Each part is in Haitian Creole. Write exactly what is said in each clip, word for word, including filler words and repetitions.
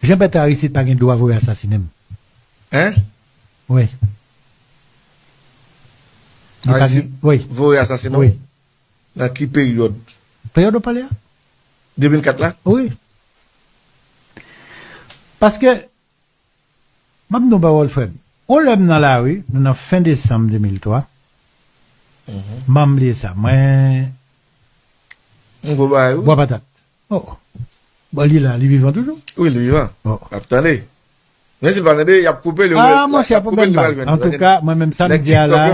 Jean Bertrand Aristide pa gen dwa voye asasinen m. Hein? Wi. Li pa Aristide gen, wi. Voye asasinen w? Wi. Nan ki peryòd? Peryòd ou pale a? De mil kat la? Wi. Paske, m ap di w pawòl, frè m. On lè m nan lari, nou nan fen desanm de mil twa. Mhm. M pa bliye sa. Mwen, m gwo bagay, wi. Bwa patat. Oh. Bon, li la, li vivan toujou? Wi, li vivan. Oh. L ap tande. Men si l pa tande, y ap koupe l, yo, ah, monchè, pwoblèm pa. Antouka, mwen menm, sa m di a la,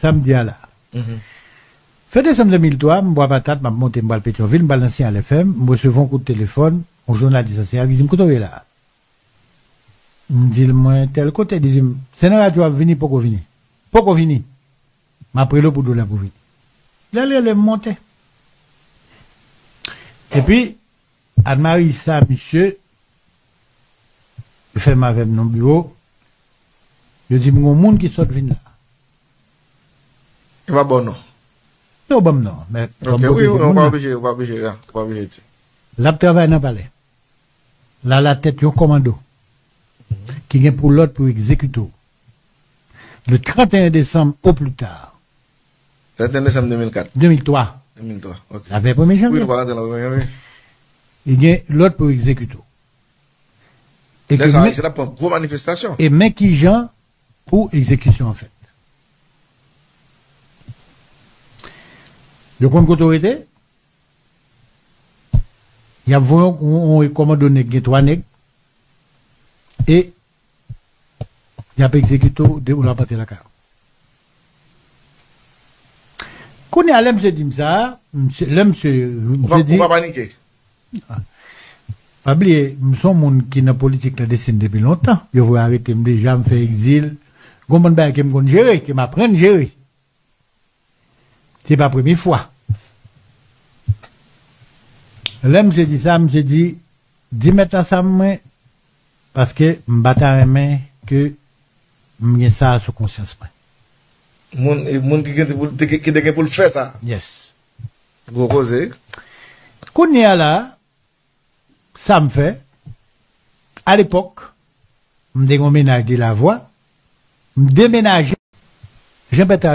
sa m di a la. Mhm. Fen desanm de mil twa, m bwa patat, m ap monte, m pral Petyonvil, m pral nan Siyal F M, m resevwa yon kout telefòn, yon jounalis nan Siyal, ki di m, "Kote w ye la?" M di l, "Mwen tèl kote." Li di m, "Se nan radyo w ap vini?" "Poko vini. Poko vini. M ap rele w pou di w lè pou vini." Lè l rele m, m monte. Epi, Ann Mari sa, misye, yo fè m avè m nan biwo, yo di m gon moun ki sot vin la. Yo pa ba w non? Yo ban m non, men kòm wi, wi, ou pa oblije, ou pa oblije, ya, ou pa oblije di. L ap travay nan palè. L alatèt yon kòmando ki gen pou lòd pou egzekite w. Le trente et un décembre au plus tard. Trente et un décembre deux mille quatre. Deux mille trois. Deux mille trois, ok. Avè premye janvye. Wi, nou pa rantre nan premye janvye. Li gen lòd pou egzekite w. E lè sa, men, se t ap pran gwo manifestasyon. E men kijan pou egzekisyon an fèt. Yo konn kote w rete. Y ap voye yon, yon, yon kòmando nèg, gen twa nèg. E y ap egzekite w depi w nan pati lakay ou. Kounye a, lè misye di m sa, misye, lè misye, misye di, ou pa panike. Pa bliye, m se yon moun ki nan politik klandestin depi lontan. Yo vle arete m deja, m fè egzil. Gon bann bagay ke m konn jere, ke m aprann jere. Se pa premye fwa. Lè misye di sa, misye di, "Di mèt la sa mwen, paske m pa ta renmen ke m gen sa sou konsyans mwen." Moun, moun ki gen pou, te, ki te gen pou l fè sa. Yes. Gwo koze. Kounye a la, sa m fè, alepòk, m te gen yon mennaj de Lavwa, m demenaje. Jean Bertrand